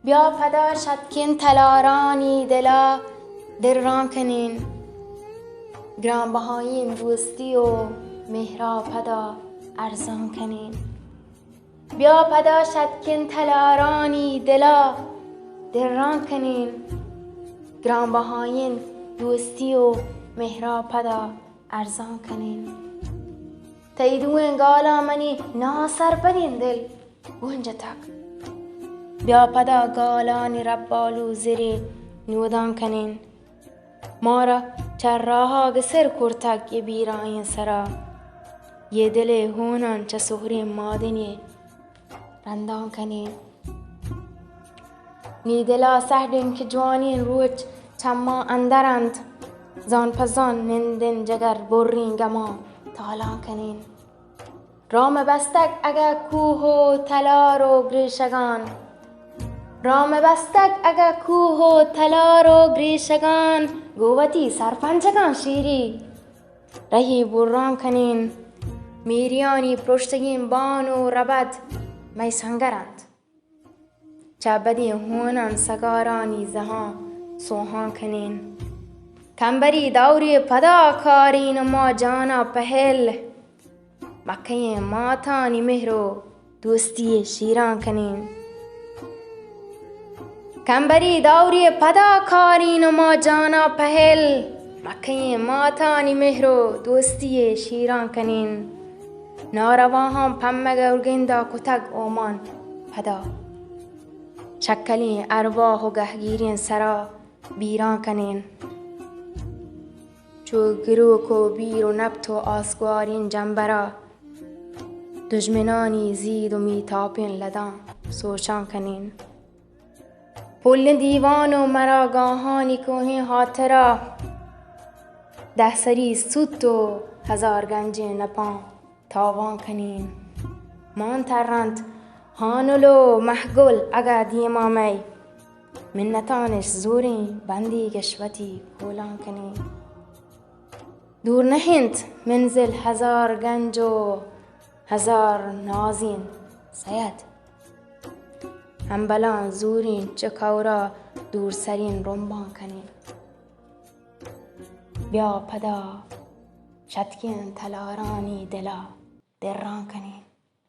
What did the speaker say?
بیا پدا شتکیں تلارانی دلا دران کنین، گران بہائیں دوستی و مہرا پدا ارزان کنین۔ بیا پدا شتکیں تلارانی دلا دران کنین، گران بہائیں دوستی و مہرا پدا ارزان کنین۔ تئی دوئیں گالاں منی ناسرپدیں دل گونجتگ۔ بیا پدا گالانی ربال و زرے نودان کنین۔ مارا چہ راہا گسر کرتگ یہ بیرائیں سرا۔ یہ دل ہونان چہ سہریں مادنے رندان کنین۔ نی دلا سہڈیں کہ جوانیں روچ چماں اندر انت، زان پہ زان نندن جگر بریں گماں تالان کنین۔ رام بستگ اگہ کوہ و تلار و گریشگان، رام بستگ اگہ کوہ و تلار و گریشگان، گوں وتی سرپنچگاں شیری رہی بران کنین۔ میریانی پرشتگیں بان و ربد مئے سنگر انت۔ چہ بدیں ہونان سگارانی زہاں سوہان کنین۔ کمبری دورے پدا کارین و ما جانا پہل، مکہیں ماتانی مہر و دوستی شیران کنین۔ کمبری دورے پدا کارین و ما جانا پہل، مکہیں ماتانی مہر و دوستی شیران کنین۔ نارواہاں پمگ ارگندا کتگ اومان پدا، شکلیں ارواہ و گہگیریں سرا بیران کنین۔ چو گروک و بیر و نپت و آسگواریں جمبرا، دژمنانی زید و میتاپیں لداں سوچان کنین۔ پلیں دیوان و مراگاہانی کوہیں ہاترا، دہ سری سوت و ہزار گنجیں نپاں تاوان کنین۔ مان ترنت ہانل و مہگل اگہ دیما مئے، منتانش زوریں بندیگش وتی پولان کنین۔ دور نہ انت منزل ہزار گنج و ہزار نازیں سید، ہمبلاں زوریں چہ کورا دور سریں رمبان کنین۔ بیا پدا شتکیں تلارانی دلا دران کنین۔